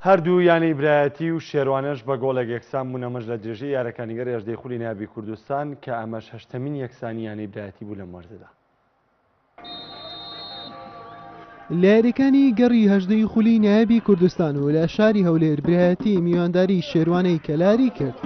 هەردوو یانەی برایەتی و شێروانەش بە گۆڵێک یەکسان بوون، ئەمەش لە درێژەی یارەکانی گەڕی هەژدەی خولی نایابی کوردستان کە ئەمەش هەشتەمین یەکسانی یانەی برایەتی بوو لەم وەرزەدا. لە یارییەکانی گەڕی هەژدەی خولی نایابی کوردستان و لە شاری هەولێر برایەتی میوانداری شێروانەی کەلاری کرد.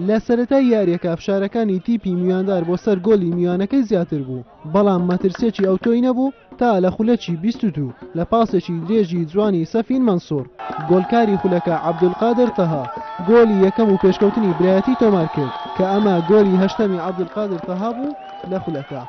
لە سەرەتای یارییەکە فشارەکانی تیپی میواندار بۆ سەر گۆلی میوانەکەی زیاتر بوو، بەڵام مەترسیەکی ئەوتۆی نەبوو تا لە خولەکی 22 لە پاسێکی درێژی جوانی سەفین مەنسوڕ گۆلکاری خولەکە عەبدولقادر تەها گۆلی یەکەم و پێشکەوتنی برایەتی تۆمار کرد کە ئەمە گۆلی هەشتەمی عەبدولقادر تەها بوو لە خولەکە.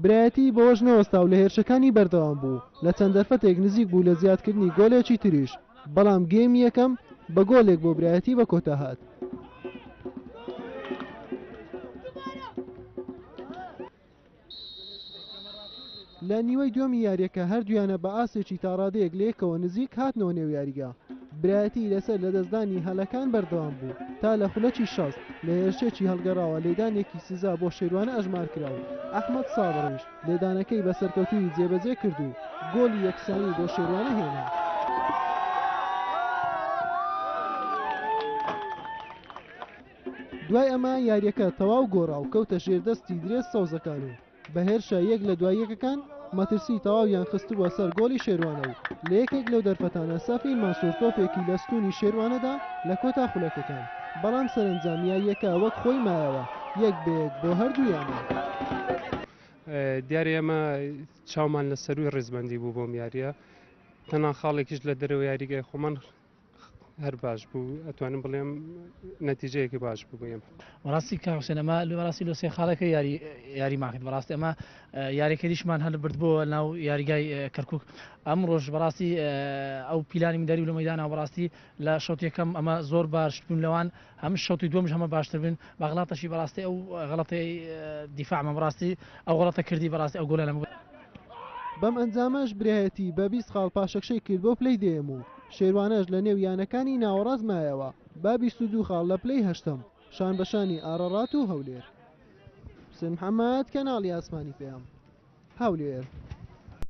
برایەتی بەوەش نەوەستا و لە هێرشەکانی بەردەوام بوو، لە چەند دەرفەتێک نزیک بوو لە زیادکردنی گۆلێکی تریش، بەڵام گێمی یەکەم بە گۆلێک بۆ برایەتی بە کۆتا هات. لە نیوەی دووەمی یارییەکە هەردوویانە بە ئاستێکی تاڕادەیەک لەیەکەوە نزیک هاتنەوە نێو یاریگا، برایەتی لەسەر لەدەستدانی هەلەکان بەردەوام بوو تا لە خولەکی 60 لە هێرشێکی هەڵگەڕاوە لێدانێکی سزا بۆ شێروانە ئەژمارکرا و ئەحمەد سابڕیش لێدانەکەی بە سەرکەوتوویی جێبەجێ کرد و گۆلی یەکسانی بۆ شێروانە هێنا. دوای ئەمە یارییەکە تەواو گۆڕا و کەوتە ژێر دەستی درێس سەوزەکان و بە هێرشە یەک لە دوای یەکەکان مەترسی تەواویان خستبووە سەر گۆلی شێروانە و لە یەکێک لەو دەرفەتانە سەفین مەنسوور تۆپێکی لە ستوونی شێروانەدا لە کۆتا خولەکەکان، بەڵام سەرەنجام یارییەکە وەک خۆی مایەوە یەک بە یەک بۆ هەردوو یانە. دیارە ئێمە چاومان لە سەرووی ڕیزبەندی بوو بۆم یارییە، تەنها خاڵێکیش لە دەرەوە یاریگای خۆمان هەر باش بوو ئەتوانم بڵێم نەتیجەیەکی باش بوو بۆ ئێمە. بەڕاستی کاک حوسێن ئەمە بەڕاستی لۆ سێ خاڵەکە یاری یاریمان کرد بەڕاستی ئەمە یاریەکەریشمان هەر برد بۆ ناو یاریگای کەرکک ئەم ڕۆژ بەڕاستی ئەو پیلانی مداری لە مەدانەوە بەڕاستی لە شەوت یەکەم ئەمە زۆر باش بوون لەوان هەم شەوتی دووەمش هەمە باشتر بن بە غڵاتەشی بەڕاستی ئەو غڵەتی دیفاعمە بەڕاستی ئەو غڵەتە کردی بەڕاستی ئەو گۆلە لەم بەم ئەنجامەش برایەتی بە 20 خاڵ پاشەکشەی کرد بۆ پلەی دەیەم و شێروانەش لە نێو یانەکانی ناوەڕاست مایەوە بە 22 خاڵ لە پلەی هەشتەم شانبەشانی ئاڕاڕات و هەولێر. حوسێن محەمەد، کەناڵی ئاسمانی پەیام، هەولێر.